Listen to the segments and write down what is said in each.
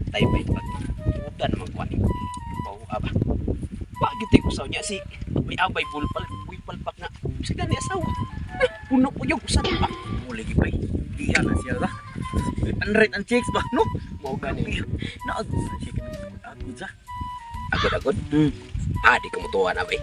Tay bay pag uta naman kuan ni. Baw aba. Wa gyud tay usaw niya si may abay bulpal buy palpak na. Bisag ni asawa. Eh, puno ko yung usa pa. Muli gi bay. Diya na siya ra. Unrate ang chicks ba no? Mao gani. Naag siya kanang agod sa. Agod-agod. Ah, di ka mutuwa na bay.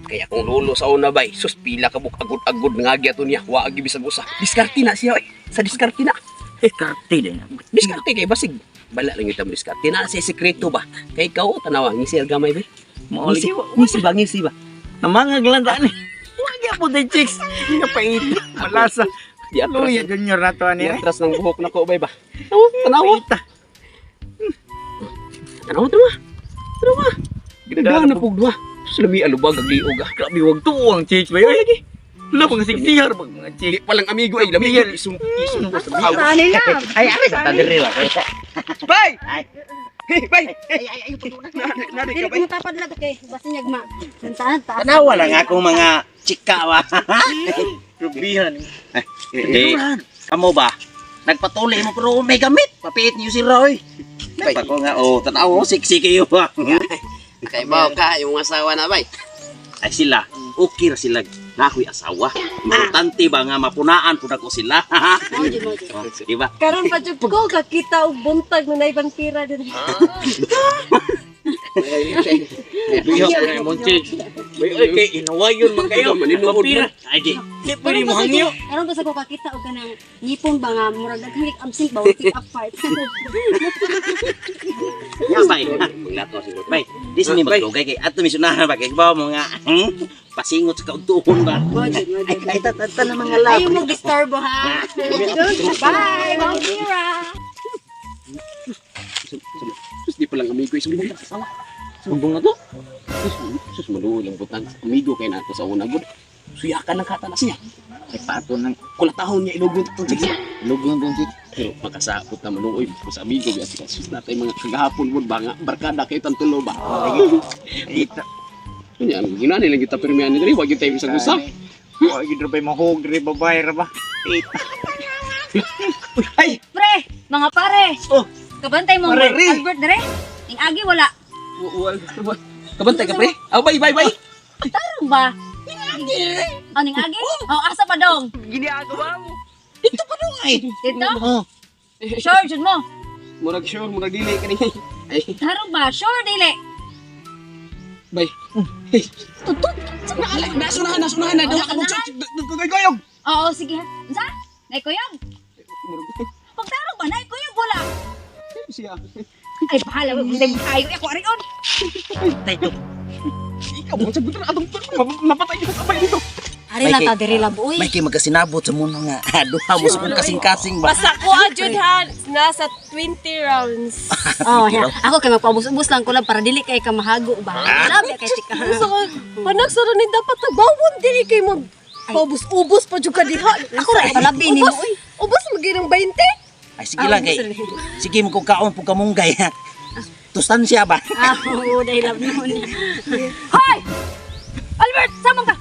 Kaya kung lulo sa una bay, sus pila ka buk agod-agod nga gyud niya. Wa gyud bisag usa. Diskarte na siya oy. Sa diskarte na. Karte din. Diskarte kay basig. Bala lang yung diskarte na siya sekreto ba. Kay ikaw tanawa ngisi gamay bay. Mao lagi. Ngisi ba ngisi ba? Namangag lang daan eh. Wa gyapon tay chicks. Nga pait. Malasa. Di atras. Luya junior na to ani. Di atras ng buhok nako bay ba. Tanawa, tanawa. Paita. Tanawa tanawa. Tanawa. Ginagahan na pug duha. Sus lami alubag ag liog ah. Grabe wag tuo ang chicks ba yoy. Wala pang sigsihar bag mga Di chicks. pa lang amigo ay lami isum isum ko sa Saan nila? Ay, ari sa tadiri lang. Bay. Ay. Hey, bay. Ay ay ay puto na. Nari Dili ka ko bay. matapad na to kay basta nyagma. Santaan taas. Tanawa lang akong mga chika ba. Rubihan. Hindi. Kamo ba? Nagpatuloy mo pero may gamit. Papiit niyo si Roy. Bay. Pako nga oh, tanaw oh, sexy kayo ba. Kay ba ka yung asawa na bay. Ay sila, okay ra sila. Na ako'y asawa. Importante ba nga mapunaan pud ako sila. Mao jud, mao jud. Oh, di ba? Karon pa jud ko kakita og buntag na naibang pira din. Duha mo chicks. Bay ay kay inawayon man kayo. Maninuod Pampira. man. Ay di. Di pwede mo hangyo. Karon basta ko kakita og kanang ngipon ba nga murag daghang absent ba pick up part. Ya bay. Maglato siguro. Bay, di sini Bay. magdugay kay ato misunahan ba kay ba mo nga pasingot sa kaugtuon ba. Mao jud, mao Ay jud. ay tata na mga love. Ayaw mo disturbo ha. Bye, Ma'am Kira. Sus di pa lang amigo isum na asawa. Sumbong na to. Sus, sus maluoy lang butan. Amigo kay nato sa una gud. Suyakan lang kata na siya. Ay pato nang Kulatahon niya ilugon tong chicks. lugon tong chicks. Pero makasakot na maluoy ko sa amigo biya sa sus natay mga kagahapon mo ba nga barkada kay tantulo ba. Ita. Kunya ginani lang kita pirmihan ni diri wa gyud tayo bisag usa. Wa gyud ra bay mahog ri babay ra ba. Ita. Ay, Pre, mga pare. Oh. Kabantay mo Pare, re. Albert dire. Ning agi wala. Kabantay ka pre. Aw bay bay bay. Tarong ba? Ning agi. Oh, ning agi? Oh, asa pa dong? ginagawa mo. Ito pa dong ay. Dito? Oh. Sure jud mo. Murag sure murag dili kani. Ay Tarong ba? Sure dili. bay. Tutut. Nasunahan nasunahan na duha ka mo goyog. Oo, sige ha. Unsa? Naikuyog? Pagtarong ba naikuyog wala? Siya. Ay bahala mo hindi mo kayo ako ari on. Tay to. Ikaw mo sagot na atong mapatay kita sa bay dito. Ari lang ta diri lang buoy. May kay magkasinabot sa muno nga. Duha mo sa kong kasing-kasing ba. Basta ko jud ha, nasa 20 rounds. Oh, ya. Ako kay magpaubos-ubos lang ko lang para dili kay ka mahago ba. Grabe kay tika. Gusto ko panagsara ni dapat tagbawon dili kay mag paubos-ubos pa jud ka diha. Ako ra palabi nimo Ubos, oy. ubos magin 20. Ay sige lang kay. Sige mo kung kaon pug kamunggay. Tustan siya ba? Ah, oo, dahil love noon. Hoy! Albert, samang ka.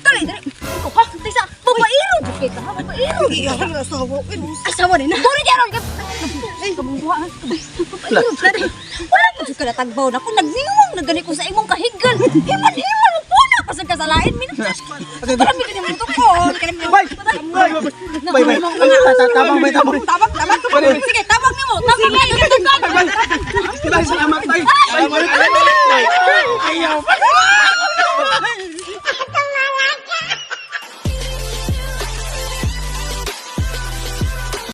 Dali, dali. Ikaw ha, tisa, babaero jud kay ka ha, babaero. Asawa Asawa ni na. Dali jaron ka. Ay, kabungbuha. Babaero dali. Wala mo jud ka natagbaw na kung nagniwang na gani ko sa imong kahigal. Himan-himan mo po na pasag ka sa lain. Minum. Parang may ganyan mo to ko. Bay! Bay! Bay! Bay! Tabang bay tabang. Tabang, tabang. Sige, tabang nimo. Tabang nimo. Bay salamat bay. Ayaw.